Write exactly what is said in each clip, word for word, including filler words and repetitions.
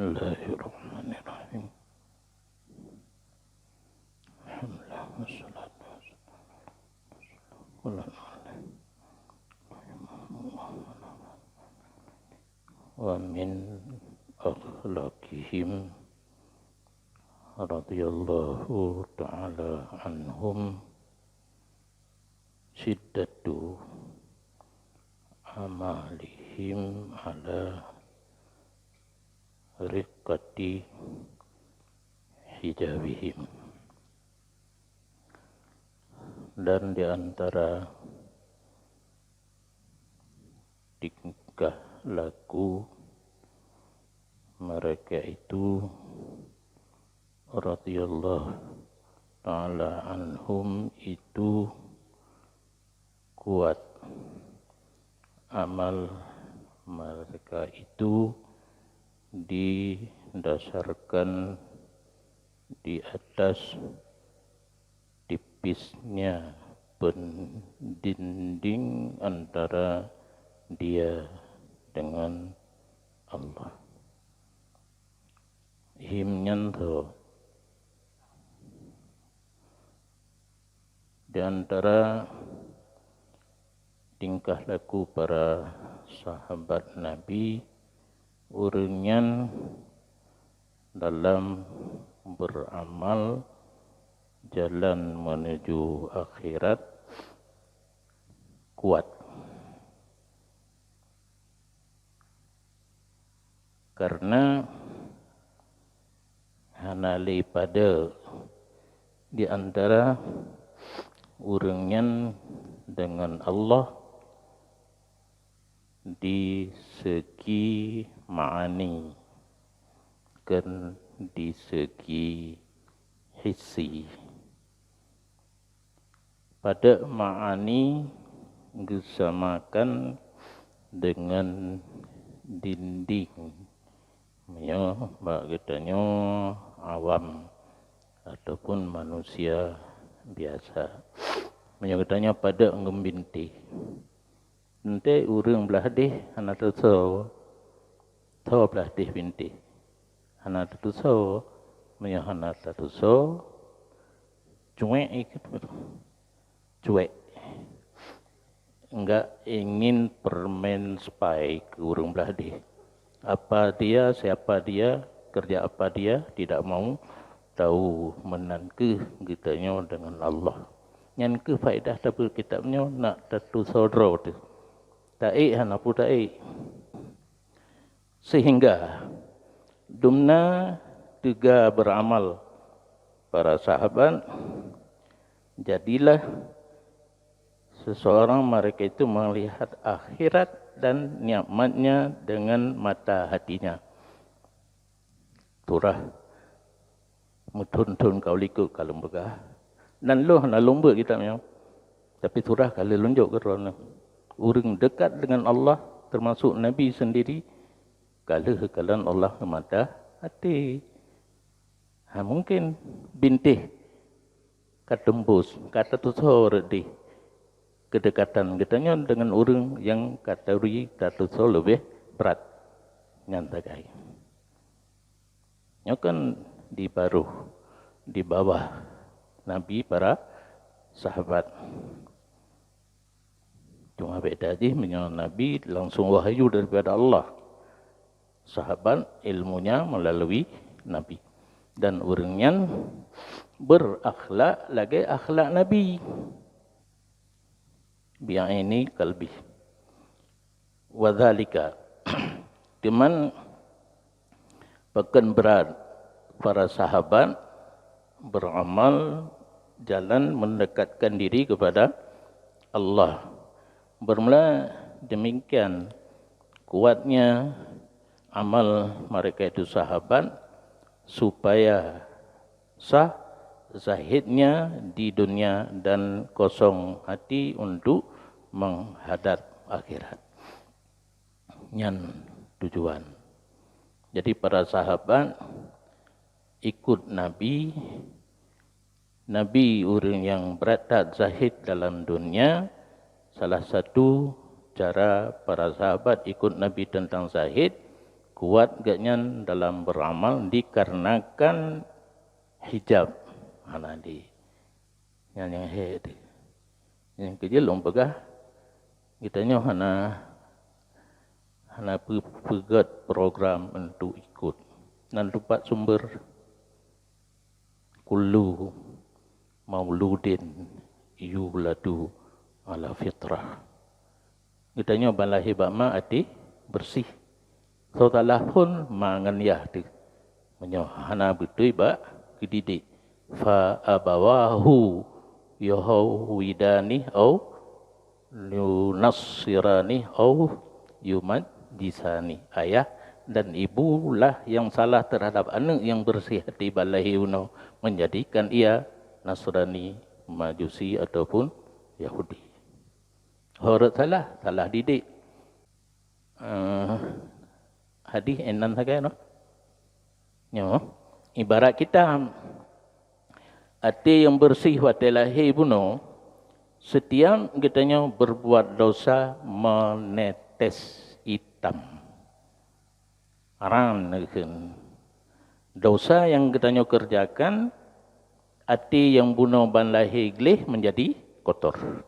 Bismillahirrahmanirrahim. Alhamdulillah, wassalatu wassalamu ala Rasulillah. Wa min akhlaqihim radhiyallahu ta'ala anhum syiddatu amalihim ala riqqati hijabihim. Dan di antara tingkah laku mereka itu radhiyallahu ta'ala anhum itu kuat. Amal mereka itu didasarkan di atas tipisnya pendinding antara dia dengan Allah. Him nyan tho. Di antara tingkah laku para sahabat Nabi, ureuëng nyan dalam beramal jalan menuju akhirat kuat. Karena hana lé padé di antara ureuëng nyan dengan Allah di segi ma'ani, kon di segi hissi. Padé ma'ani geusamakan dengan dinding. Meunyoe bak geutanyoe awam ataupun manusia biasa, meunyoe geutanyoe padé ngon bintéh, teuntée ureuëng blaih déh hana teusoe, tho blaih déh bintéh hana teusoe. Meunyoe hana teusoe, cuek ikeu cuek. Enggak ingin permen sepai keu ureuëng blaih déh. Apa dia, siapa dia, kerja apa dia, tidak mau tahu. Meunan keuh geutanyoe dengan Allah. Nyan keuh faedah tapeugah kitab nyoe, nak tatusoe droe teuh. Taék hana peue taék. Sehingga dumna teuga beramal para sahabat, jadilah seseorang mereka itu melihat akhirat dan nikmatnya dengan mata hatinya. Surah meuthon-thon ka likot ka lôn peugah. Dan lôn hana lôn beuet kitab nyoe. Tapi surah ka lheueh lôn jok keu droeneuh. Ureuëng dekat dengan Allah, termasuk Nabi sendiri, ka lheueh kalon Allah keu mata até. Ha, mungkin bintéh ka teumbus, ka tatusoe rot déh. Keudekatan geutanyoe dengan ureuëng nyang ka turi tatusoe leubeh brat. Nyan sagai. Nyoe kan di baroh, di bawah Nabi para sahabat. Cuma beda jih meunyoe Nabi langsung wahyu daripada Allah. Sahabat ilmunya melalui Nabi. Dan ureuëng nyan berakhlak lagée akhlak Nabi. Bi'aini qalbih. Wadzalika. Teuma pakon brat para sahabat beramal jalan mendekatkan diri kepada Allah. Bermula demikian kuatnya amal mereka itu sahabat supaya sah zahidnya di dunia dan kosong hati untuk menghadap akhirat. Nyan tujuan. Jadi para sahabat ikut Nabi. Nabi ureuëng nyang brat that zahid dalam dunia. Salah satu cara para sahabat ikut Nabi tentang zahid, Kuat geuhnyan dalam beramal dikarenakan hijab hana di. Nyan nyang hék teuh. Nyang keujeuet lôn peugah, geutanyoe hana, hana peu-, peugét program untuk ikot. Nan teumpat sumber, kullu mauludin yuladu ala fitrah. Geutanyoe ban lahé bak ma até beureuséh. Soe salah phon ma ngon yah teuh. Meunyoe hana beutôi bak keudidik, fa abawahu yuhawidani au yunassirani au yumajjisani. Ayah dan ibu lah yang salah terhadap aneuk yang beureuséh até ban lahé bunoe, menjadikan ia Nasrani, Majusi ataupun Yahudi. Ho rot salah, salah didik. Eh, hadih inan sagai noh. Nyoe, ibarat kitab. Até nyang beureuséh watée lahé bunoe, setiap geutanyoe berbuat dosa menetes itam. Ran kheun. Dosa nyang geutanyoe kerjakan, até nyang bunoe ban lahé gleh menjadi kotor.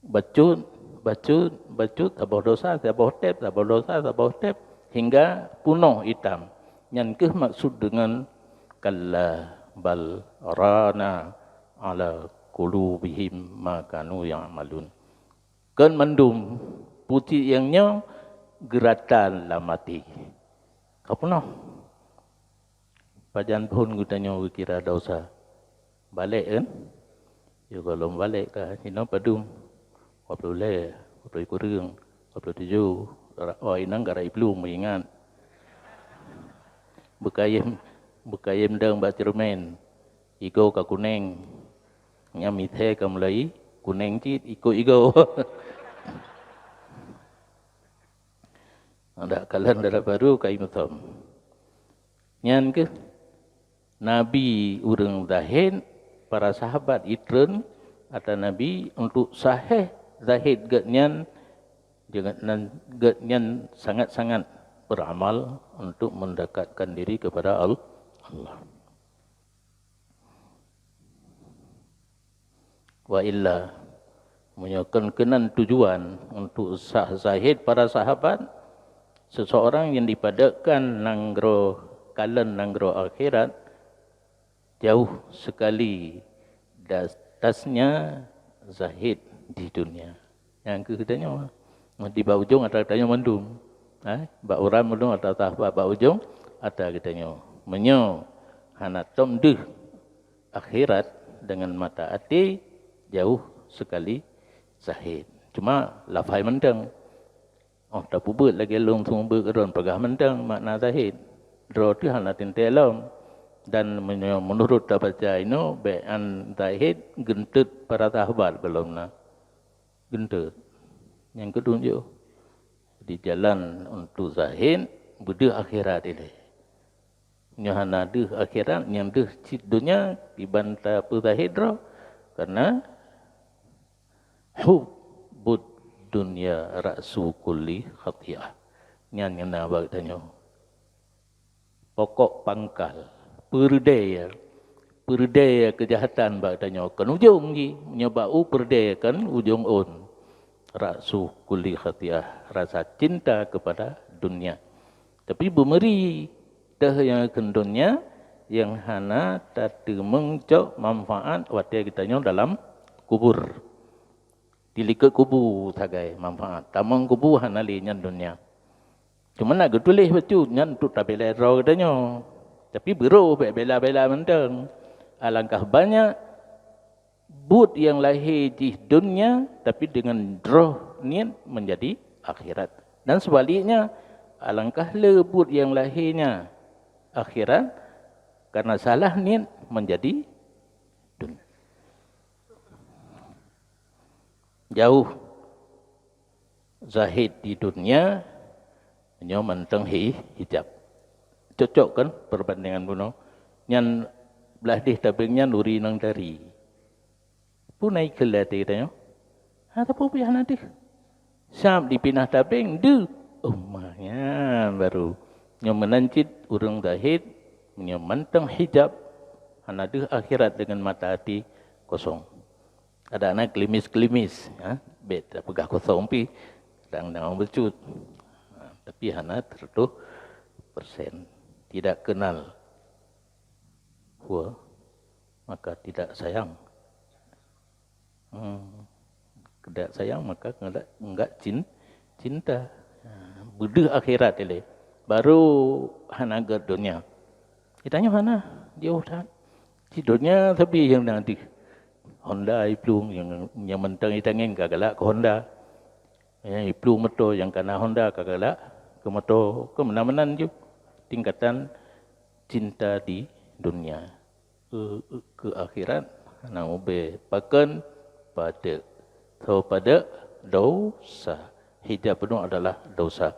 Bacut, bacut, bacut, saboh dosa, saboh teb, saboh dosa, saboh teb, hingga punoh itam. Nyan keuh maksud deungon kalla bal rana ala qulubihim ma kanu ya'malun. Kon mandum pucit nyang nyoe geuratan lam até. Ka punoh. Pajan phon geutanyoe geukira dosa? Balek kan? Ya, gohlom balek ka. Sinoe padum? Dua puluh lhée, dua puluh kureueng, dua puluh tujoh. Ra-, oh, inong gara iplueng meuingat. Beukayém, beukayém dong bak ceureumen. Igoe ka kuneng. Nyang mithée ka mulai kuneng cit ikot igoe. Adak kalon dara baru ka imeutom. Nyan keuh Nabi ureuëng zahid, para sahabat itreun ata Nabi untuk sahéh zahid geuhnyan, geuhnyan sangat-sangat beramal untuk mendekatkan diri kepada Al-, Allah. Wa illa, meunyoe kon keunan tujuan untuk sah zahid para sahabat, seseorang yang dipadeukkan nanggroe kalon nanggroe akhirat, jauh sekali das-, dasnya zahid di dunia. Nyang keu geutanyoe, di bak ujong ata geutanyoe mandum. Ha? Bak uram mandum ata tah bak, bak ujong ata geutanyoe. Meunyoe hana tom deuh akhirat dengan mata até, jauh sekali zahid. Cuma lafai mantong. Oh, tapeubuet lagée lôn seumeubeuet keudroe peugah mantong makna zahid. Droe teuh hana teuntée lom. Dan meunyoe meunurot tabaca inoe, bék an zahid geunteut para sahabat gohlom na. Geunteut. Nyang keudua jih, di jalan untuk zahid, beudeuh akhirat ilée. Nyoe hana deuh akhirat, nyang deuh cit donya, kiban tapeuzahid droe. Karena hubbud dunya ra'su kulli khati'ah. Nyan nyang na bak tanyoe. Pokok pangkal, peureudée, peureudée keujahatan bak tanyoe. Kon ujong jih, meunyoe bak u peureudée kon ujong ôn. Ra'su kulli khati'ah, rasa cinta kepada dunia. Tapi beumeuri teuh nyang keu donya nyang hana tateumeung cok manfaat watée geutanyoe dalam kubur. Di likot kubu sagai manfaat. Tamong kubu hana lé nyan donya. Cuma na geutuléh bacut nyan untuk tabela droe geutanyoe. Tapi beurôh bék bela-bela mantong. Alangkah banyak buet nyang lahé jih donya, tapi deungon droe niet menjadi akhirat. Dan sebaliknya, alangkah le buet nyang lahé nya akhirat, karena salah niet menjadi donya. Jauh zahid di dunia, nyoe mantong hi-, hijab. Cocok kan perbandingan bunoe? Nyan blah deh tabeng nyan uri nang dari. Pun ai keu lé até geutanyoe? Ha, tapi pih hana deuh. Sab dipinah tabeng deuh. Oh my. Nyan baru. Nyoe meunan cit ureuëng zahid, meunyoe mantong hijab, hana deuh akhirat deungon mata até, kosong. Ada anak klimis-klimis, ha? Bèk tapeugah kosong pih, kadang-kadang beucut. Ha, tapi hana seratus persen. Tidak kenal hua, maka tidak sayang. Hmm. Tidak sayang, maka enggak, enggak cin-, cinta. Ha, beudeuh akhirat ilèe. Baru hana gèt donya. Geutanyoe hana, jauh that. Di donya tapi nyang na deuh. Honda iplueng, nyang, nyang mantong itangieng ka galak keu Honda. Nyang iplueng moto, nyang ka na Honda ka galak keu moto. Keu meunan-meunan ju tingkatan cinta di dunia. Keu, keu akhirat hana ubé. Pakon? Padeuek. Soe padeuek? Dosa. Hijab peunoh adalah dosa.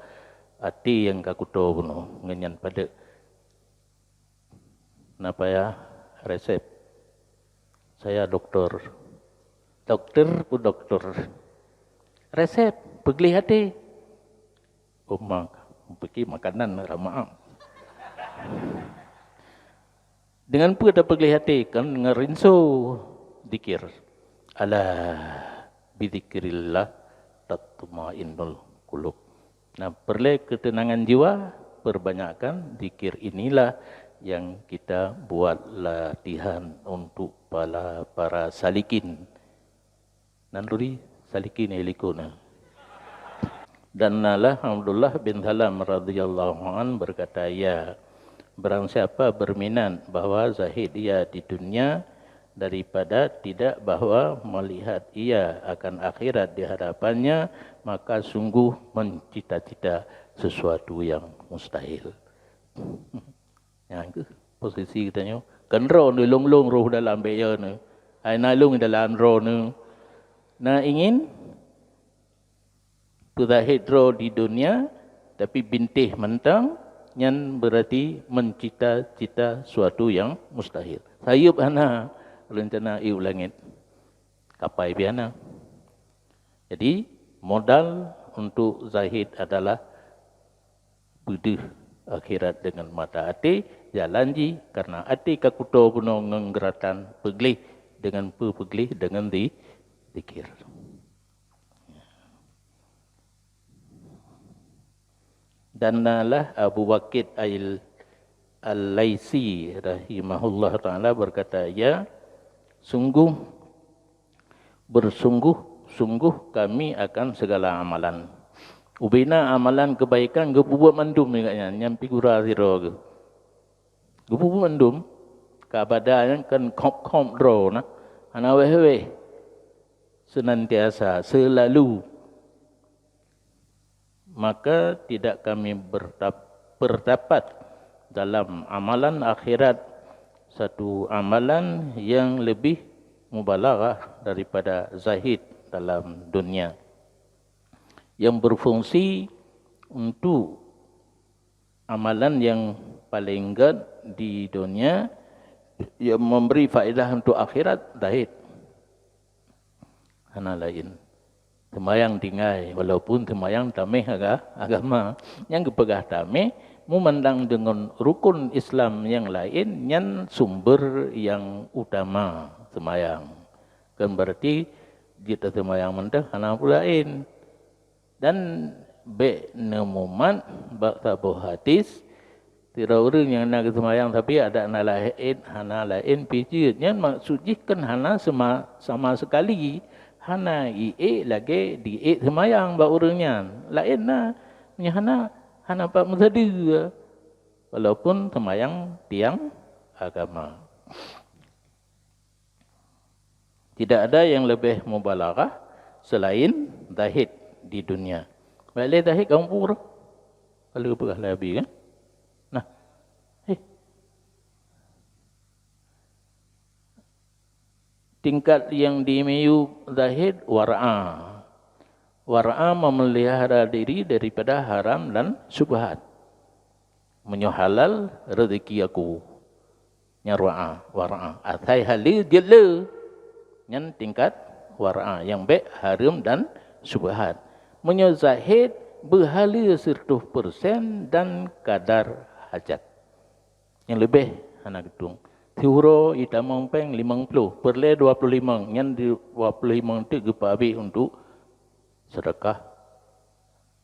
Até nyang ka kuto bunoe ngon nyan padeuek. Na payah resep. Saya doktor. Doktor pun doktor. Resep, peugleh até. Oma, pikir makanan rama. Dengan peue tapeugleh até? Kan ngon rinso zikir. Ala bizikrillah tatmainnul qulub. Nah, peureulèe keuteunangan jiwa, perbanyakkan zikir inilah yang kita buat latihan untuk para, para salikin. Nan turi salikin ilikuna. Dan nalah Abdullah bin Salam radhiyallahu an berkata, "Ya, barang siapa berminat bahwa zahid ia di dunia daripada tidak bahwa melihat ia akan akhirat di hadapannya, maka sungguh mencita-cita sesuatu yang mustahil." Nyan keuh posisi geutanyoe. Kan droeneuh lôn-lôn roh dalam bèk yo neuh. Hai na lôn dalam droeneuh. Na ingin peuzahid droe di dunia, tapi bintéh mantong, nyan berarti mencita-cita suatu yang mustahil. Sayeup hana rencana ié u langét. Kapai pih hana. Jadi, modal untuk zahid adalah beudeuh akhirat deungon mata até, jalan jih karena até ka kuto bunoe ngon geuratan peugleh deungon peue peugleh deungon zi-, zikir. Dan nalah Abu Waqid Al-, Al-Laisi rahimahullah taala berkata, "Ya, sungguh, bersungguh-sungguh kami akan segala amalan." Ubena amalan kebaikan geupeubuet mandum ingat nyan, nyan figura sidroe geuh. Geupeubuet mandum, ka bada nyan kan khop-khop droe na, hana wéh-wéh. Senantiasa, selalu. Maka tidak kami bertap-, berdapat dalam amalan akhirat satu amalan yang lebih mubalaghah daripada zahid dalam dunia, yang berfungsi untuk amalan yang paling gèt di dunia, yang memberi faedah untuk akhirat, zahid. Hana laén. Seumayang tinggai, walaupun seumayang tameh aga-, agama. Nyang geupeugah tameh, meumandang deungon rukun Islam nyang laén, nyan sumber nyang utama seumayang. Kan berarti jeuet taseumayang mantong hana peue laén. Dan bèk neumumat bak saboh hadis, sidroe ureueng nyang na geuseumayang tapi adak na laén, hana laén pih jeuet. Nyan maksud jih kan hana sema-, sama sekali, hana iék lagèe diék seumayang bak ureueng nyan. Laén na, meunyo hana, hana pat meusadeue, walaupun seumayang tiang agama. Tidak ada yang lebih mubalaghah selain zahid di dunia. Bèk lé zahid kamoe pura. Kalau peugah lé Abi kan? Nah. Eh. Tingkat yang dimiyueb zahid, wara'. Wara' memelihara diri daripada haram dan syubhat. Meunyoe halal, rezeki aku. Nyan wara', wara'. Asai haleue jeuet le. Nyan tingkat wara' nyang bèk hareuem dan syubhat. Meunyoe zahid, Beuhaleue siratoh persen dan kadar hajat. Nyang leubeh hana geutueng. Siuroe itamong péng limong ploh, peureulée dua ploh limong, nyan dua ploh limong teuk geupeuabéh untuk seudeukah.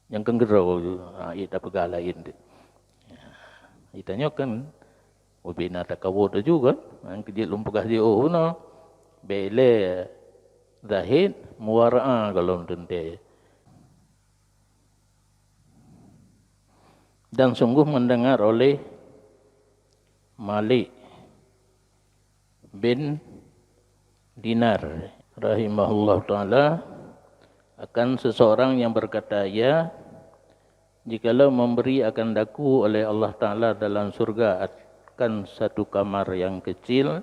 Nyang keu keudroe, ha, ié tapeugah laén teuk. Itanyoe kan ubena takawot laju kan. Nyang keujeuet lôn peugah jih, oh, na. Bék lé zahid, muwara'ah gohlom teuntée. Dan sungguh mendengar oleh Malik bin Dinar rahimahullah taala akan seseorang yang berkata, "Ya, jikalau memberi akan daku oleh Allah Taala dalam surga akan satu kamar yang kecil,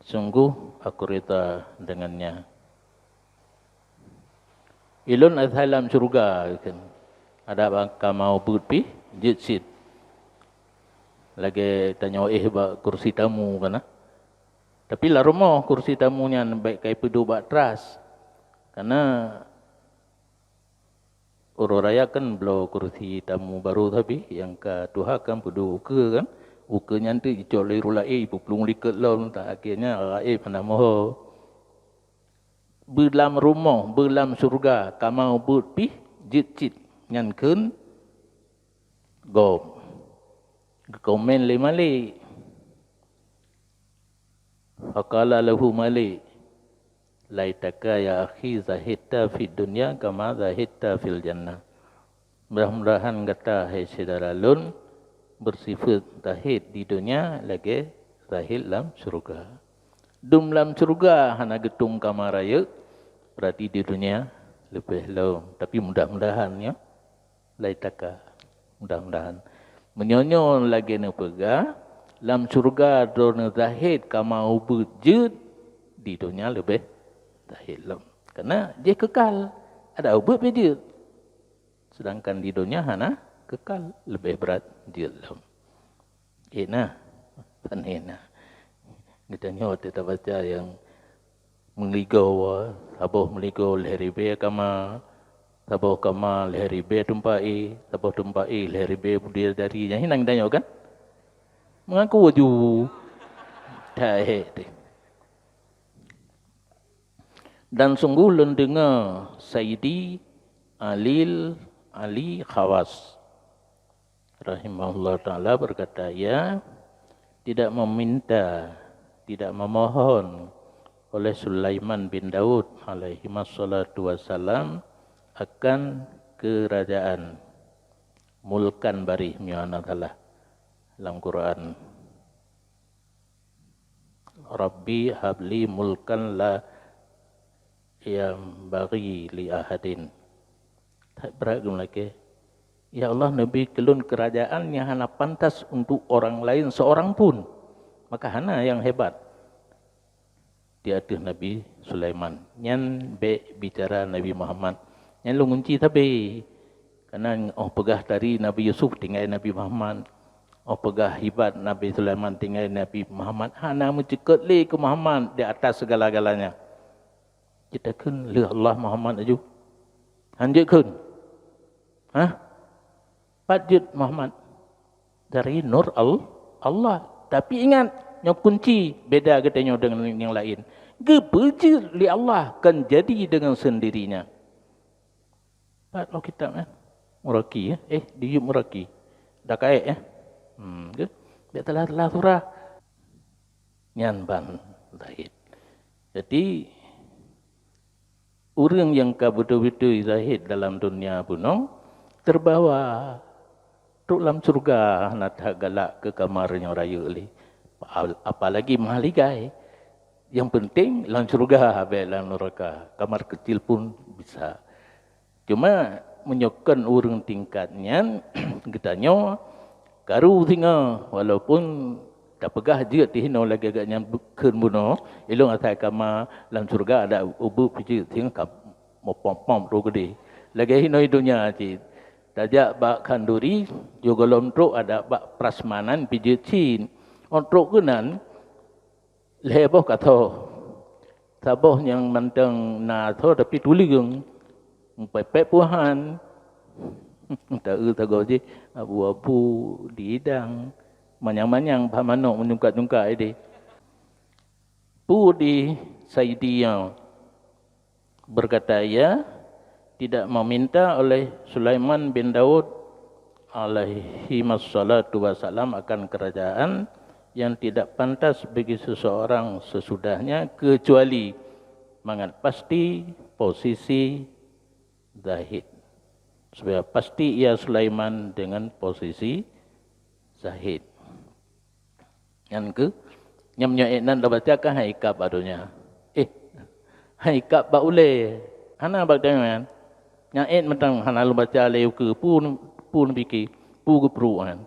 sungguh aku rida dengannya." Ilôn asai lam syeuruga, kheun. Adak bak kamoe beuet pih jeuet cit. Lagée tanyoe éh bak kursi tamu kana. Tapi lam rumoh kursi tamu nyan bék kai peuduek bak tras. Kana uroe raya kan bloe kursi tamu barô sabe nyang ka tuha kan peuduek ukeue kan. Ukeue nyan teuk jicok lé ureuëng laén, ipeuplueng likot lom, tak akhirnya raib hana moho. Beulam rumoh, beulam syeuruga, kamoe beuet pih jeuet cit nyan kheun gob. Geukomen lé Malik. Faqala lahu Malik, "Laitaka ya akhi zahidta fid dunya kama zahidta fil jannah." Mudah-mudahan gata, hai syedara lôn, beusifeuet zahid di donya lagée zahid lam syeuruga. Dum lam syeuruga hana geutueng kama rayeuk, berarti di donya leubeh lom. Tapi mudah-mudahan, ya, laitaka, mudah-mudahan. Meunyoe nyoe lagée neupeugah, lam syeuruga droeneuh zahid kama ubeuet jeuet, di donya leubeh zahid lom. Karena jih kekal, ada ubeuet pih jeuet. Sedangkan di donya hana kekal, leubeh brat jeuet lom. Eh, nah. Pane na. Geutanyoe teuka baca nyang meuligoe, saboh meuligoe lhée ribée kama, saboh kama lhée ribée teumpat éh, saboh teumpat éh lhée ribée budidaya. Nyan hinan geutanyoe kan? Mengaku aju. Tahe deh. Dan sungguh lôn deungoe Saidi Alil Ali Khawas rahimahullah taala berkata, ia tidak meminta, tidak memohon oleh Sulaiman bin Daud alaihi wassalatu wassalam akan kerajaan, mulkan barih, meunyoe hana salah lam Quran. Rabbi habli mulkan la yanbaghi li ahadin. That brat geumeulakée. Ya Allah, neubri keu lôn keurajaan nyang hana pantas untuk orang lain seorang pun. Maka hana nyang hebat di ateueh Nabi Sulaiman. Nyan bék bicara Nabi Muhammad. Nyan lôn kunci sabe. Karena óh peugah tari Nabi Yusuf tinggai Nabi Muhammad, óh peugah hibat Nabi Sulaiman tinggai Nabi Muhammad, hana meucukot lé keu Muhammad di atas segala-galanya. Jeuet takheun lheueh Allah Muhammad aju. Han jeuet kheun. Hah? Pat jeuet Muhammad? Dari nur Al-, Allah. Tapi ingat, nyoe kunci beda geutanyoe deungon nyang laén. Geupeujeuet lé Allah, kon jadi dengan sendirinya. Pat lom kitab, eh. Muraki, eh. Eh, di Yub Muraki. Dak kaék, eh. Hmm, ke? Biak telah-telah surah. Nyan ban zahid. Jadi, ureuëng nyang ka beutôi-beutôi zahid dalam dunia bunoe, teubawa trok lam syeuruga hana that galak keu kamar nyang rayeuk lé. Apalagi mahligai. Nyang penting lam syeuruga, bék lam nuraka. Kamar keucil pun bisa. Cuma meunyoe kon ureuëng tingkat nyan, geutanyoe karu singoh, walaupun tapeugah jeuet teuhinoe lagée gobnyan kheun bunoe, ilôn asai kama lam syeuruga adak ubeuek pih jeuet singoh ka mupom-pom roh geudeh. Lagée hinoe donya cit. Tajak bak khanduri, yoh gohlom trok adak bak prasmanan pih jeuet cit. Óh trok keunan, lhée boh ka tho. Saboh nyang mantong na tho tapi tuleueng. Pepek puhan. Taeu sagoe jih abu-abu diidang, manyang-manyang bah manok menyungkat-nyungkat ideh. Pu di Saidi nyoe, berkata ia, tidak meminta oleh Sulaiman bin Daud alaihi wassalatu wassalam akan kerajaan yang tidak pantas bagi seseorang sesudahnya, kecuali mangat pasti posisi Zahid. Supaya pasti ia Sulaiman dengan posisi Zahid. Nyan keuh, nyang meunyoe nan lôn baca kan hai kap bak donya. Eh, hai kap bak ulée. Hana bak donya nyan. Nyang ék mantong hana lôn baca lé ukeue pun, pun pike, pu geupruek nyan.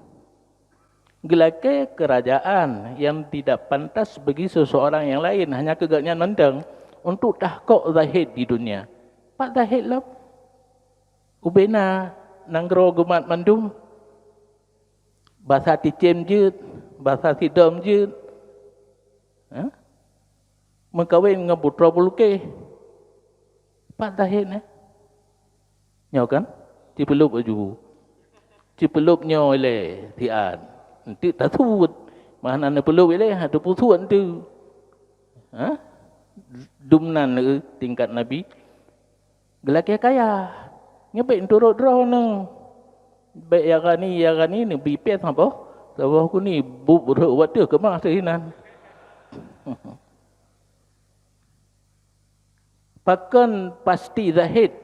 Geulakée kerajaan yang tidak pantas bagi seseorang yang lain, hanya keu gobnyan mantong, untuk tahkok Zahid di dunia. Pat Zahid lom? Ubena nanggroe geumat mandum, basa Ticem jeuet, basa Sidom jeuet, ha? Meukawen ngon putroe Bulkeh. Pat Zahid nyan? Nyoe kan? Cipeulop laju. Cipeulop nyoe lé siat. Enteuk tasuet. Mah na neupeulop ilée, ha, teupeusuet enteuk. Ha? Dumnan, eh, tingkat Nabi. Geulakée kaya. Nyoe bék turot droeneuh. Bék ya gani, ya gani neubi péng saboh. Saboh kuni bup rhot watée keumah sinan. Pakon pasti Zahid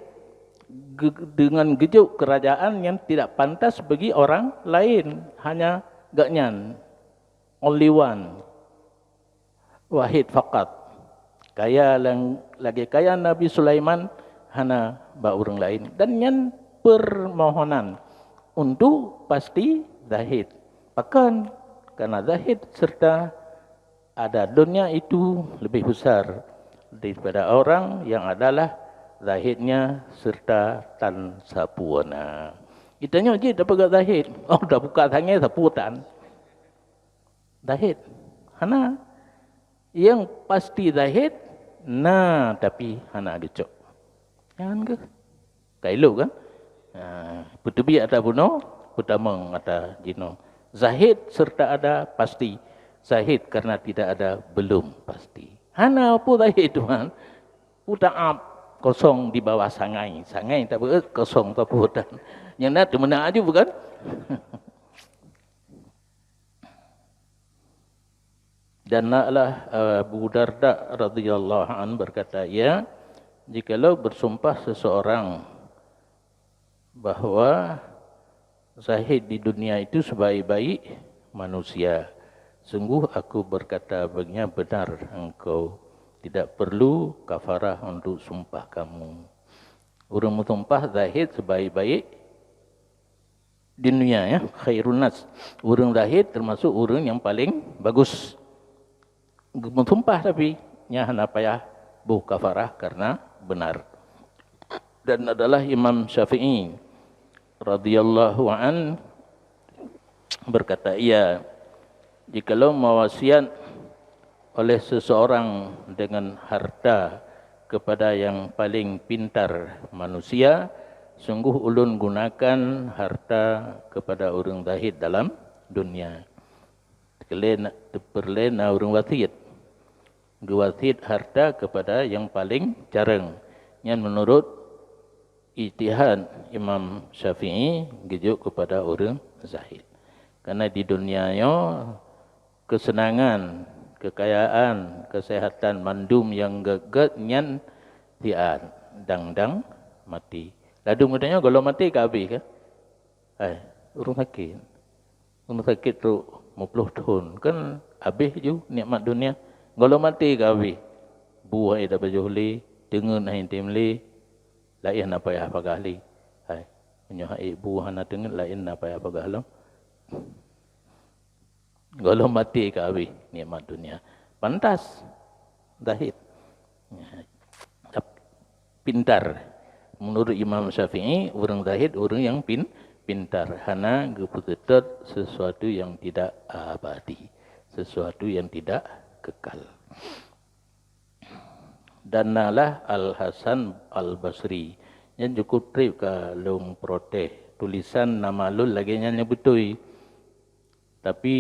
ge-, dengan geujok kerajaan yang tidak pantas bagi orang lain, hanya gobnyan, only one, wahid fakat. Kaya lang-, lagée kaya Nabi Sulaiman hana bak ureuëng lain. Dan nyan permohonan untuk pasti Zahid. Pakon? Karena Zahid serta ada dunia itu lebih besar daripada orang yang adalah zahidnya serta tan sapuana. Kita nyoe jih dapat zahid. Oh, dah buka tangai sapu tan. Zahid. Hana. Yang pasti zahid, na tapi hana geucok. Jangan ke? Kailo kan? Ha, peuteubiet ata bunoe, peutamong ata jinoe. Zahid serta ada pasti. Zahid karena tidak ada belum pasti. Hana peue zahid tuan. Utaab kosong di bawah sangai. Sangai tak beut kosong tak peue tan. Nyang na teumeunak aju bukan? Dan naklah Abu Darda radhiyallahu anhu berkata, ia, jikalau bersumpah seseorang bahwa zahid di dunia itu sebaik-baik manusia, sungguh aku berkata baginya, benar engkau, tidak perlu kafarah untuk sumpah kamu. Ureuëng meusumpah zahid sebaik-baik di dunia, ya, khairun nas. Ureuëng zahid termasuk ureuëng yang paling bagus. Geumeusumpah tapi nyan hana payah boh kafarah karena benar. Dan adalah Imam Syafi'i radhiyallahu an berkata, ia, jikalau mewasiat oleh seseorang dengan harta kepada yang paling pintar manusia, sungguh ulôn gunakan harta kepada ureuëng zahid dalam dunia. Keulen, teupeureulee na ureuëng wasiet. Geuwasiet harta kepada yang paling careueng. Nyan menurut ijtihad Imam Syafi'i geujok kepada ureuëng zahid. Karena di dunia nyoe kesenangan, kekayaan, kesehatan mandum nyang gét-gét nyan siat dang-dang maté. Ladum geutanyoe gohlom maté ka habéh kan? Hai, ureuëng sakét. Ureuëng sakét trok lima puluh thon kan habéh ju nikmat dunia. Gohlom maté ka habéh. Bu hai dapajoh lé, teungeut hai tem lé, laén hana payah peugah lé. Hai, meunyoe hai bu hana teungeut laén hana payah peugah lom. Gohlom maté ka habéh nikmat dunia. Pantas zahid. Pintar. Menurut Imam Syafi'i, ureuëng zahid ureuëng yang pin, pintar. Hana geupeuseutôt sesuatu yang tidak abadi, sesuatu yang tidak kekal. Dan nalah Al-Hasan Al-Basri. Nyan cukup treb ka lôn protes. tulisan nama lôn lagée nyan nyang beutôi. Tapi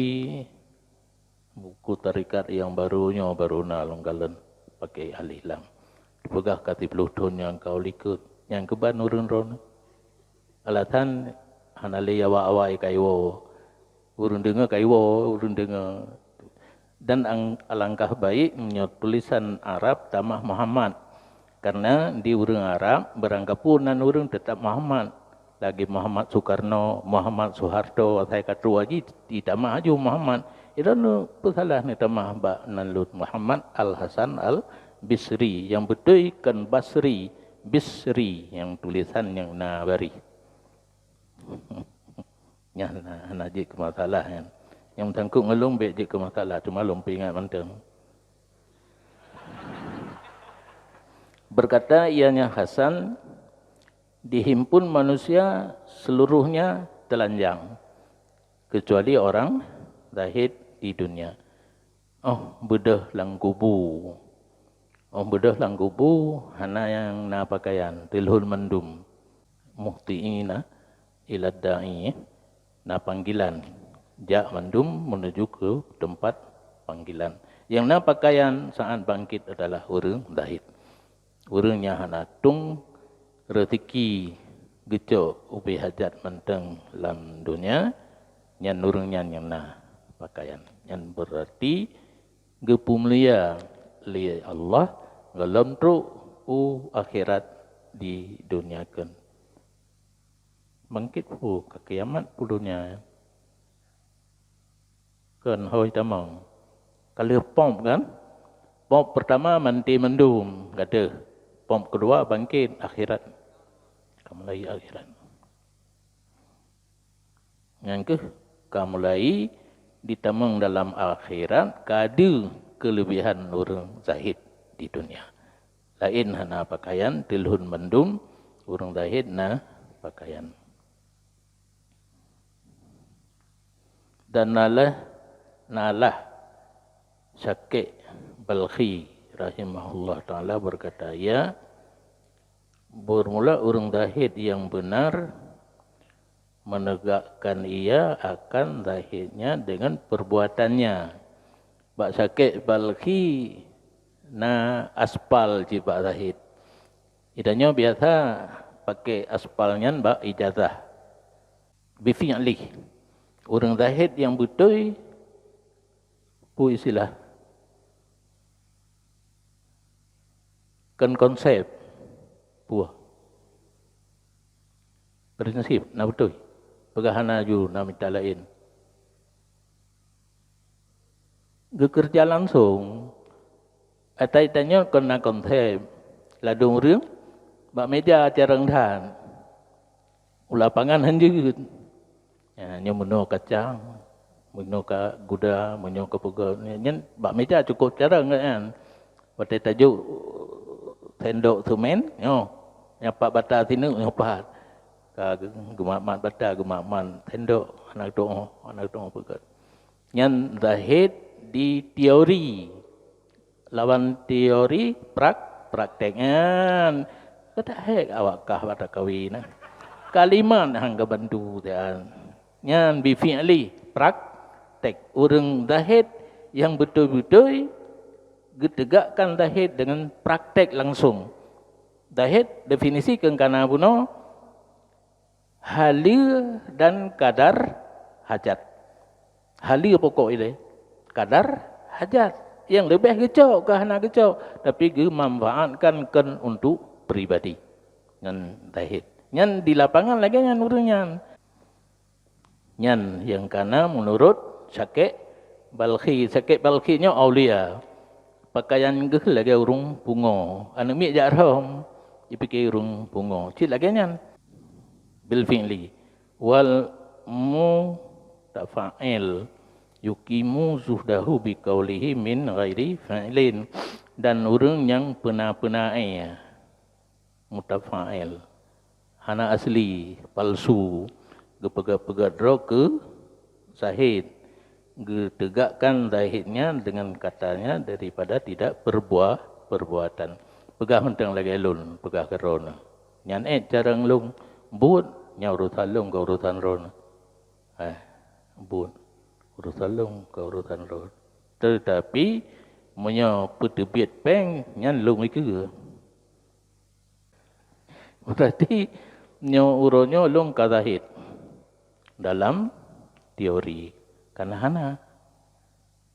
buku tarekat nyang barô nyoe barô na lôn kalon pakai alif lam. Dipeugah ka siplôh thon nyang ka u likot, nyang keuban ureuëng droeneuh. Alasan hana lé awai-awai kaiwoe. Ureuëng deungoe kaiwoe, ureuëng deungoe. Dan ang-, alangkah baik meunyoe tulisan Arab tamah Muhammad. Karena di ureuëng Arab, barangkapeue nan ureuëng teutap Muhammad. Lagée Muhammad Sukarno, Muhammad Suharto, asai ka trok haji, jitamah laju Muhammad. Idroeneuh peusalah neutamah bak nan lôn Muhammad Al-Hasan Al-Bisri. Nyang beutôi kon Basri, Bisri nyang tulisan nyang na barih. Nyan hana, hana jeuet keu masalah nyan. Nyang meusangkot ngon lôn bék jeuet keu masalah, teuma lôn peuingat mantong. Berkata ianya Hasan, dihimpun manusia seluruhnya telanjang, kecuali orang zahid di dunia. Oh beudôh lam kubu. Oh beudôh lam kubu hana nyang na pakaian, teulhon mandum. Muhtiina ilad da'i, na panggilan. Jak mandum menuju ke tempat panggilan. Nyang na pakaian saat bangkit adalah ureuëng zahid. Ureuëng nyang hana tueng reuzeki geucok ubé hajat mantong lam donya, nyan ureuëng nyan nyang na pakaian. Nyan beurati geupeumulia lé Allah gohlom trok u akhirat di donya kheun. Bangkit peue ka kiamat peue donya. Kon hôi tamong. Ka lheueh pop kan? Pop pertama manté mandum, gadôh. Pop kedua bangkit akhirat. Ka mulai akhirat. Nyang keuh ka mulai ditamong dalam akhirat ka deuh keulebihan ureuëng zahid di dunia. Laén hana pakaian, teulhon mandum ureuëng zahid na pakaian. Dan nalah, nalah Syakik Balkhi rahimahullah taala berkata, ia bermula ureuëng zahid yang benar menegakkan ia akan zahidnya dengan perbuatannya. Bak Syakik Balkhi na aspal cit bak zahid. Itanyoe biasa pakai aspal nyan bak ijazah. Bifi'lih. Ureuëng zahid nyang beutôi peue istilah? Kon konsep. Peue? Prinsip, na beutôi. Peugah hana ju na mita laén. Geukeureuja langsong. Atai tanyoe kon na konsep. Ladôm ureuëng bak méja carông that. U lapangan han jeuet. Ya, nyoe meunoe kacang, meunoe ka guda, meunoe ka peugöt. Nyan bak méja cukôp carông nyan. Watèe tajok sendok seumén, nyoe. Nyang pat bata sineuk nyoe pat. Ka geumat-mat bata, geumat-mat sendok, hana geutu'oh, hana geutu'oh peugöt. Nyan zahid di teori. Lawan teori prak-, praktek nyan. Keudak hék awak kah bak takawi na. Kalimat han geubantu dan. Nyan bifi'li praktek. Ureuëng zahid nyang beutôi-beutôi geutegakkan zahid dengan praktek langsung. Zahid definisi keu kana bunoe, haleue dan kadar hajat. Haleue pokok ilée, kadar hajat. Nyang leubeh geucok ka hana geucok, tapi geumanfaatkan kon untuk pribadi. Nyan zahid. Nyan di lapangan lagée nyan ureuëng nyan. Nyan nyang kana meunurot Syakik Balkhi. Syakik Balkhi nyoe aulia. Pakaian geuh lagée ureuëng pungo. Aneuëk miet jak rhom, jipike ureuëng pungo. Cit lagée nyan. Bil fi'li. Wal mutafa'il yuqimu zuhdahu biqaulihi min ghairi fi'lin. Dan ureuëng nyang peuna-peuna, eh, mutafa'il, hana asli, palsu, geupeugah-peugah droe keu zahid, geutegakkan zahid nyan dengan katanya daripada tidak berbuah perbuatan. Peugah mantong lagée lôn peugah keudroe nyan, ék carông lôn buet Nyan urusan lôn, kon urusan droeneuh. Eh, buet. Urusan lôn, kon urusan droeneuh. Teutapi, meunyoe peuteubiet péng, nyan lôn ikeue. Berarti, nyoe uroe nyoe lôn ka zahid dalam teori. Kana hana.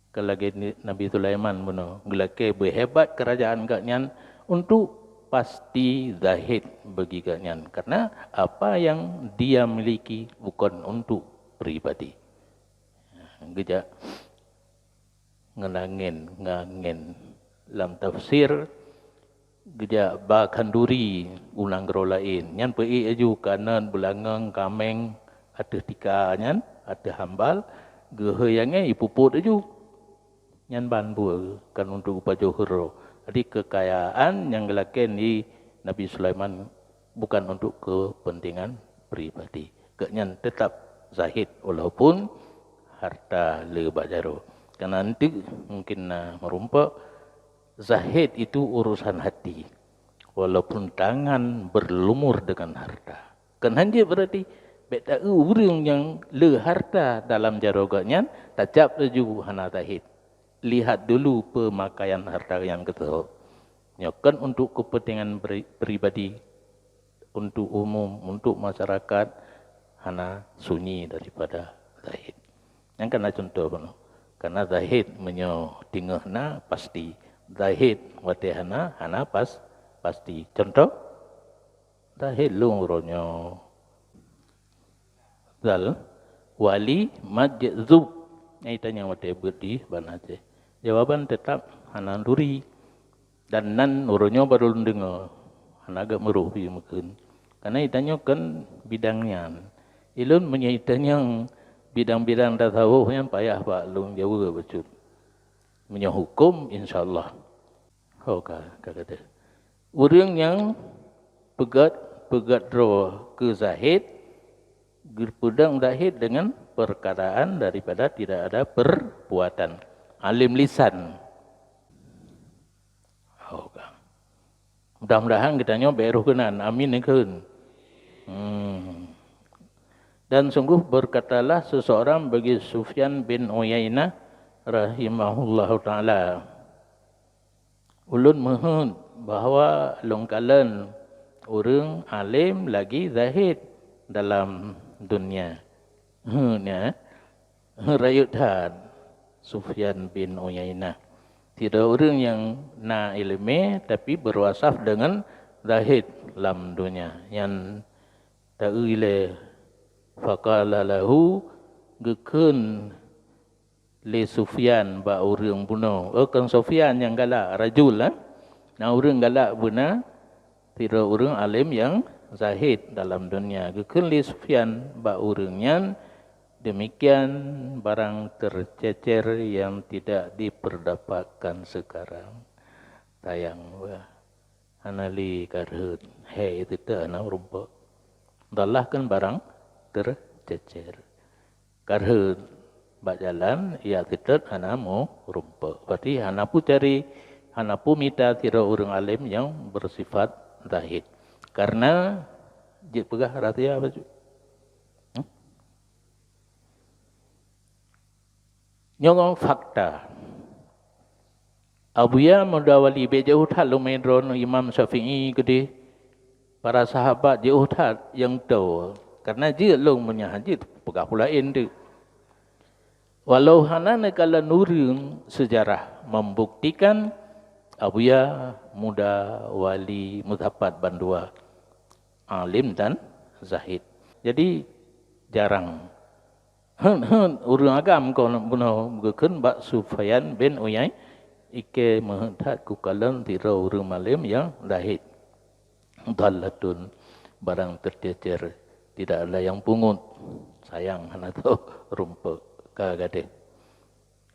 Ka lagée ni-, Nabi Sulaiman bunoe, geulakée beuhebat keurajaan gobnyan untuk pasti zahid bagi gobnyan, karena apa yang dia miliki bukan untuk pribadi. Geujak ngeunangen, ngangen lam tafsir, geujak ba khanduri u nanggroe laén. Nyan peuék laju kanot, beulangong, kaméng ateueh tika nyan, ateueh hambal, geuhôi angén, ipupot laju. Nyan ban buet kan untuk geupajoh uroe. Jadi, keukayaan nyang geulakée di Nabi Sulaiman bukan untuk kepentingan pribadi. Gobnyan tetap zahid walaupun harta le bak jaroe. Karena nanti mungkin na meurumpok, zahid itu urusan hati, walaupun tangan berlumur dengan harta. Kon hanjeuet berarti, bék taeu ureuëng nyang le harta dalam jaroe gobnyan, tacab laju hana zahid. Lihat dulu pemakaian harta nyang geutoh. Nyoe kon untuk kepentingan beri-, pribadi, untuk umum, untuk masyarakat, hana sunyi daripada zahid. Nyang kana contoh bunoe. Karena zahid meunyoe teungoh na, pasti. Zahid watée hana, hana pas-, pasti. Contoh, zahid lôn uroe nyoe. Zal, wali, majzub. Nyang itanyong watée beuet di Banda Aceh. Jawaban tetap hana duri. Dan nan uroe nyoe barô lôn deungoe, hana geumeurôh pih meukeun. Karena itanyoe kon bidang nyan. Ilôn meunyoe itanyong bidang-bidang tasawuf nyan payah bak lôn jaweueb bacut. Meunyoe huköm, insya Allah. Ho ka, ka kata. Ureuëng nyang peugét, peugét droe keu zahid, geupeudong zahid dengan perkataan daripada tidak ada perbuatan. Alim lisan. Oh, ka. Mudah-mudahan geutanyoe bék roh keunan. Amin, kheun. Hmm. Dan sungguh berkatalah seseorang bagi Sufyan bin Uyainah rahimahullahu taala, "Ulôn meuheuet bahwa lôn kalon ureuëng além lagi zahid dalam dunia." Heuet nyan, rayeuk that Sufyan bin Uyainah. Sidroe ureuëng nyang na iéleumé tapi berwasaf deungon zahid lam donya. Nyan taeu ilée, faqala lahu, geukheun lé Sufyan bak ureuëng bunoe. Oh, kon Sufyan nyang galak, rajul, eh? Na ureuëng galak beuna, sidroe ureuëng além nyang zahid dalam donya. Geukheun lé Sufyan bak ureuëng nyan, demikian barang tercecer yang tidak diperdapatkan sekarang. Sayang bah. Hana lé karheuet, hai teuta hana rumpok. Dalah kan barang tercecer. Karheuet bak jalan, ya teutot hana meurumpok. Berarti hana pu cari, hana pu mita sidroe ureuëng além nyang bersifat zahid. Karena jeuet peugah rahsia bacut. Hmm? Nyoe fakta. Abuya Muda Wali bék jiôh that lôn meudroe Imam Syafi'i keudeh, para sahabat jiôh that nyang toe. Karena jeuet lôn meunyoe hana jeuet peugah peue laén teuk. Walau hana neukalon ureuëng, sejarah membuktikan Abuya Muda Wali Muzaffar bandua alim dan zahid. Jadi jarang. Heuet-heuet ureuëng agam kon bunoe geukheun bak Sufyan bin Uyai, "Ikée meuheuet that kukalon sidroe ureuëng malém nyang zahid. Dhallatun, barang tercecer, tidak ada yang pungut." Sayang hana teuh rumpok ka gadeh.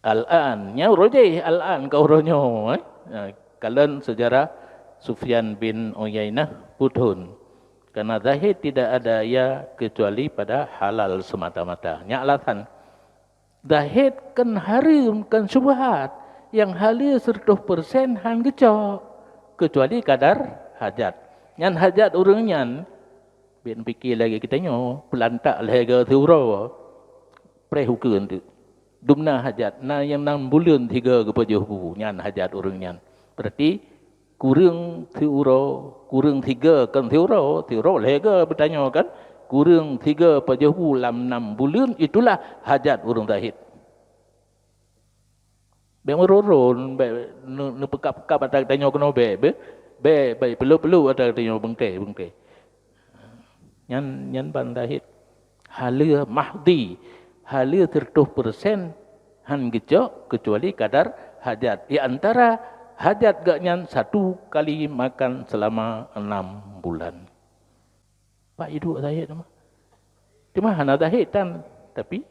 Al-an, nyan uroe jéh, al-an ka uroe nyoe, eh. Nah, kalon sejarah Sufyan bin Uyainah peuthon. Karena zahid tidak ada ia kecuali pada halal semata-mata. Nyan alasan. Zahid kan hareuem, kan syubhat. Nyang haleue seratus persen han geucok, kecuali kadar hajat. Nyan hajat ureuëng nyan Bèk neupike lagèe geutanyoe, peulantak lhèe go siuroe, preh ukeue teuk. Dumna hajat, na nyang nam buleuen sigo geupajoh bu, nyan hajat ureueng nyan. Berarti kureueng siuroe, kureueng sigo, kon siuroe, siuroe lhèe go beutanyoe kan, kureueng sigo pajoh bu lam nam buleuen, itulah hajat ureueng zahid. Bèk meuron-ron, bèk neu-, neupeukab-peukab ata geutanyoe keunoe bèk, bèk, bèk, bèk peuleuh-peuleuh ata geutanyoe beungkèe, beungkèe. Nyan, nyan ban zahid. Haleue mahdi, haleue siratoh persen han geucok keucuali kadar hajat. Di antara hajat geuh nyan satu kali makan selama enam bulan. Pak iduek zahid teuma. Teuma hana zahid tan, tapi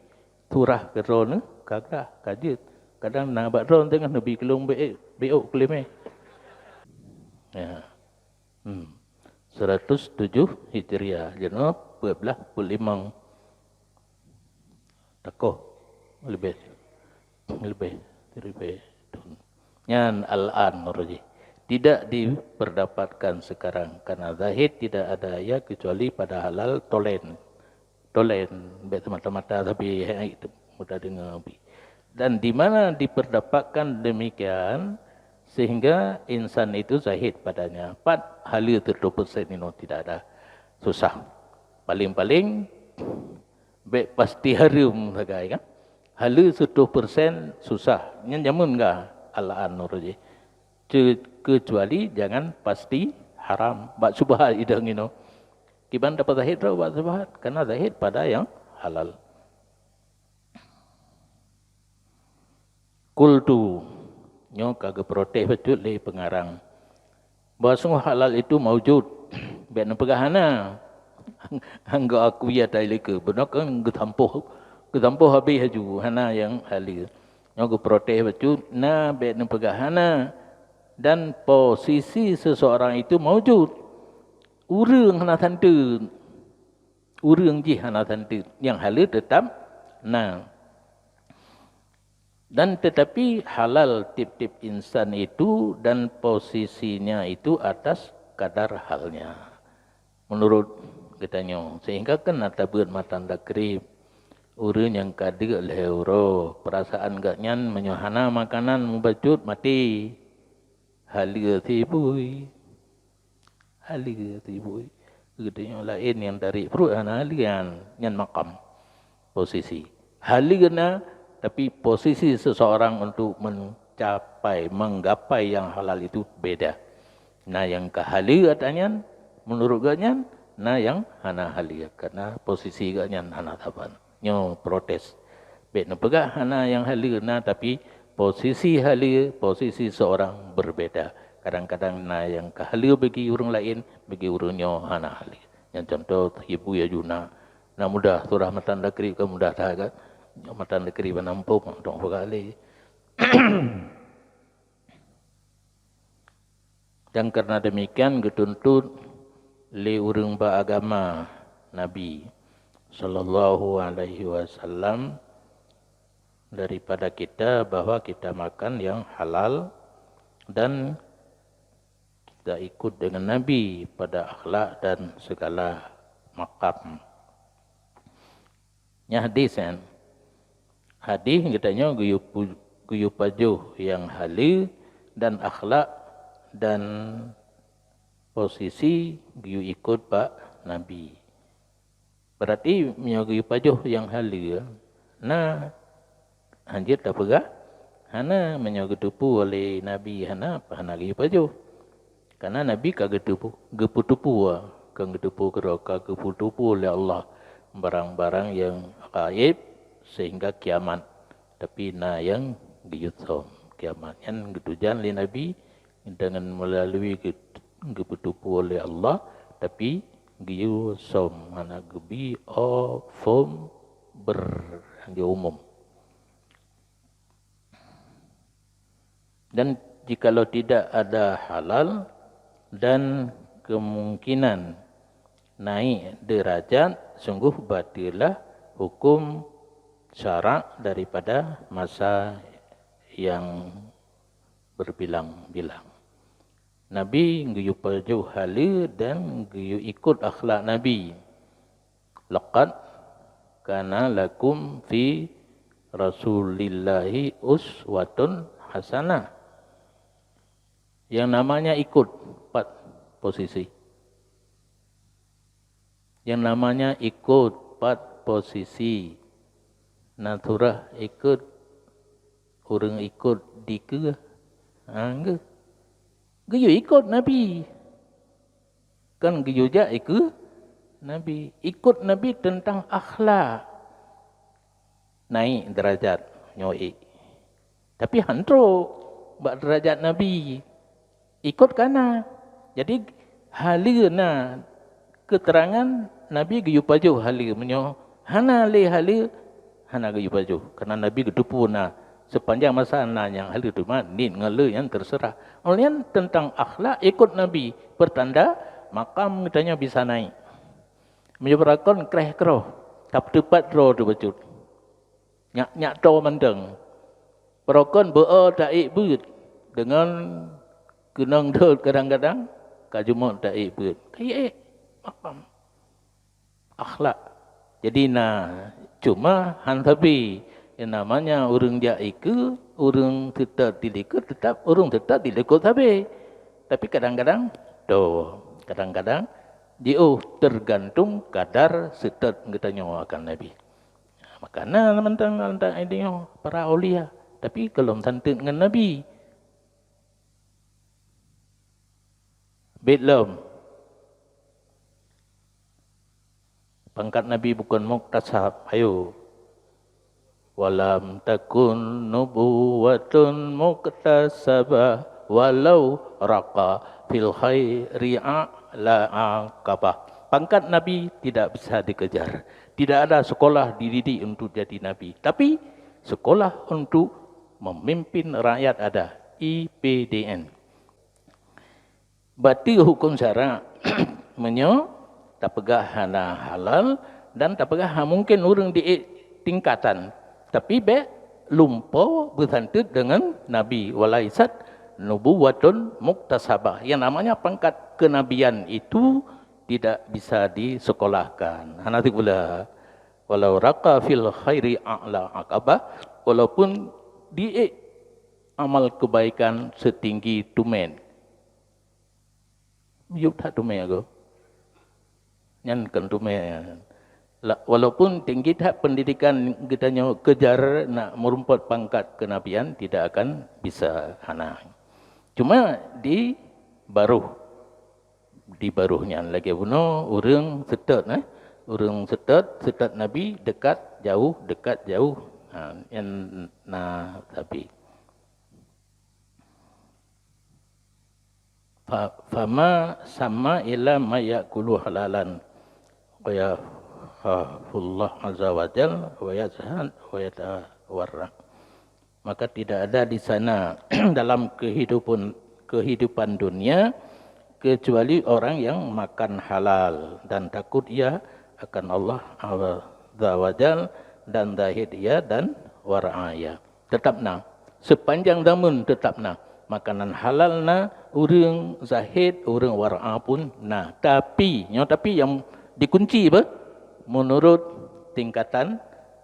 surah keudroe neuh ka grah, ka jeuet. Kadang na bak droe teungoh neubi keulong beuék, beuék keulimé. Ya. Hmm. Seratus tujuh Hijriah, jinoe peuet blaih peuet limong. Takoh leubeh, leubeh, leubeh thon. Nyan al-an roh jih. Tidak diperdapatkan sekarang, karena zahid tidak ada ya kecuali pada halal tolen. Tolen, bèk semata-mata sabe hai itu mudah dengar bi. Dan di mana diperdapatkan demikian sehingga insan itu zahid padanya. Pat haleue siratoh persen inoe tidak ada. Susah. Paling-paling bèk pasti hareuem sagai kan. Haleue siratoh persen susah. Nyan jameun gah al-an roh jih. Ce-, kecuali jangan pasti haram. Bak syubhat idong inoe. Kiban dapat zahid droe bak syubhat, karena zahid pada yang halal. Qultu, nyoe ka geuprotes bacut lé pengarang. Bahwa sungguh halal itu maujud. Bèk neupeugah hana. Anggô aku ya tai leuke. Beuna kan geutampoh, geutampoh habéh laju, hana nyang haleue. Nyoe geuprotes bacut, na bèk neupeugah hana. Dan posisi seseorang itu maujud. Ureueng hana santeut. Ureueng jih hana santeut. Nyang haleue teutap na. Dan tetapi halal tiep-tiep insan itu dan posisinya itu atas kadar halnya. Menurut geutanyoe, sehingga kan na tabeuet matan takrib, ureueng nyang ka deuk lhèe uroe, perasaan geuh nyan meunyoe hana makanan mubacut maté, haleue sibui. Haleue sibui. Geutanyoe laén nyang dari pruet hana haleue nyan, nyan makam. Posisi. Haleue na, tapi posisi seseorang untuk mencapai, menggapai yang halal itu beda. Na nyang ka haleue ata nyan, menurut geuh nyan, na nyang hana haleue, karena posisi geuh nyan hana saban. Nyoe protes. Bèk neupeugah hana nyang haleue na, tapi posisi haleue, posisi seorang berbeda. Kadang-kadang na nyang ka haleue bagi ureueng laén, bagi ureueng nyoe hana haleue. Nyang contoh, ibu ya juna. Na mudah surah matan takrib kan mudah that kan. Nyoe matan takrib nampung, dong peugah lé. Dan karena demikian geutuntut lé ureueng beuagama Nabi sallallahu alaihi wasallam daripada kita bahwa kita makan yang halal dan kita ikut dengan Nabi pada akhlak dan segala makam. Nyan hadis kan. Hadis geutanyoe geuyue pu-, geuyue pajoh nyang haleue dan akhlak dan posisi geuyue ikot bak Nabi. Berarti meunyoe geuyue pajoh nyang haleue, na hanjeuet tapeugah hana, meunyoe geuteupeue lé Nabi hana, hana geuyue pajoh. Karena Nabi ka geuteupeue, geupeuteupeue, ka geuteupeue keudroe, ka geupeuteupeue lé Allah barang-barang nyang gaéb sehingga kiamat. Tapi na nyang geuyue som kiamat. Nyan geutujan lé Nabi dengan melalui geu-, geupeuteupeue lé Allah, tapi geuyue som, hana geubi o fom ber di umum. Dan jikalau tidak ada halal dan kemungkinan naik derajat, sungguh bateulah hukum syarak daripada masa yang berbilang-bilang. Nabi geuyue pajoh haleue dan geuyue ikot akhlak Nabi. "Laqad kana lakum fi Rasulillahi uswatun hasanah." Yang namanya ikut pat posisi. Yang namanya ikut pat posisi. Naturah ikut, ureuëng ikut dikeue. Ha, geu-, geuyue ikut Nabi. Kan geuyue jak ikut Nabi. Ikut Nabi teuntang akhlak. Naik derajat nyoe. Tapi han trok bak derajat Nabi. Ikut kana. Jadi, haleue na keterangan Nabi geuyue pajoh haleue. Meunyoe hana lé haleue, hana geuyue pajoh. Karena Nabi geuteupeue na sepanjang masa na nyang haleue teuma niet ngon le nyang terserah. Oleh nyan teuntang akhlak ikut Nabi, pertanda makam geutanyoe bisa naik. Meunyoe beurakon kreh kroh, ka teupat droe teuh bacut. Nyak-nyak toe mantong. Beurakon beu-o taék beuet deungon keunong dot kadang-kadang ka jumôt taék beuet. Ka ék makam. Akhlak. Jadi na, cuma han sabe. Yang namanya ureuëng jak ikeue, ureuëng seutôt di likot, tetap ureuëng seutôt di likot sabe. Tapi kadang-kadang, toe, kadang-kadang jiôh, tergantung kadar seutôt geutanyoe akan Nabi. Maka na mantong antara idéh nyoe para aulia, tapi gohlom santeut ngon Nabi. Bit lom. Pangkat Nabi bukon muktasab, ayo. "Walam takun nubuwatun muktasabah, walau raqa fil khairi a'la aqabah." Pangkat Nabi tidak bisa dikejar. Tidak ada sekolah dididik untuk jadi nabi. Tapi, sekolah untuk memimpin rakyat ada, I P D N. Bateue huköm syarak, meunyoe tapeugah hana halal dan tapeugah ha mungken ureuëng di tingkatan, tapi bék lumpo beusanteut deungon Nabi, "Walaisat nubuwatun muktasabah." Yang namanya pangkat kenabian itu tidak bisa disekolahkan. Hana teupula, "Walau raqa fil khairi a'la aqabah," walaupun di amal kebaikan setinggi tumét. Yub that tumét aku. Nyan kon tumét. La-, walaupun tinggi that pendidikan geutanyoe kejar nak meurumpot pangkat kenabian, tidak akan bisa, hana. Cuma di baroh, di baroh nyan lagée bunoe ureuëng seutôt, eh. Ureuëng seutôt, seutôt Nabi, dekat, jauh, dekat, jauh. Ha, nyan na sabe. Fa-, fama sama ila ma yakulu halalan wa yahafullah azza wa jal wa yazhad wa yatawarra. Maka tidak ada di sana dalam kehidupan, kehidupan dunia kecuali orang yang makan halal dan takut ia akan Allah azza wa jal dan zahid ia dan wara ia. Tetap na. Sepanjang zaman tetap na. Makanan halal na, ureuëng zahid, ureuëng wara pun na. Tapi, nyoe tapi nyang dikunci apa? Menurut tingkatan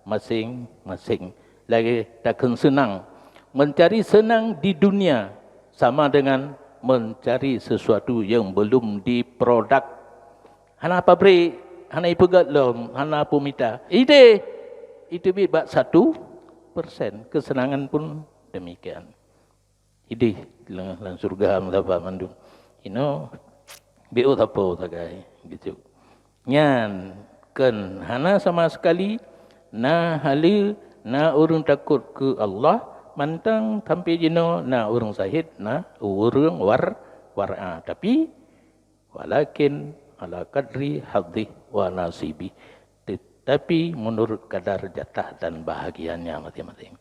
masing-masing. Lagée takheun seunang. Mencari senang di dunia sama dengan mencari sesuatu yang belum diproduksi. Hana pabrik, hana ipeugét lom, hana peumita. Idéh, iteubiet bak satu persen. Keuseunangan pun demikian. Idéh lam, lam syeuruga meusapat mandum. Inoe, biôh sapo sagai, gitu. Nyan, kon hana sama sekali na haleue, na ureuëng takot keu Allah, mantong sampai jinoe na ureuëng zahid, na ureuëng war-, wara. Tapi, walakin ala qadri hadzih wa nasibih. Tetapi menurut kadar jatah dan bahagiannya masing-masing.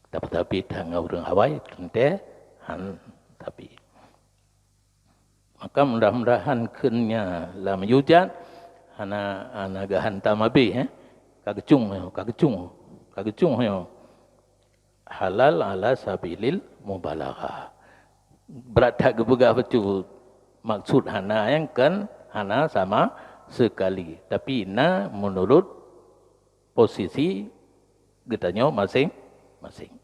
Tapi, tapi tangan ureuëng awai teuntée han tapi. Maka mudah-mudahan keunnya lam yujat hana, hana geuhantam habéh, eh. Ka geucung, ka geucung, ka geucung nyoe. Halal ala sabilil mubalaghah. Brat that geupeugah bacut, maksud hana nyang kan hana sama sekali, tapi na menurut posisi geutanyoe masing-masing.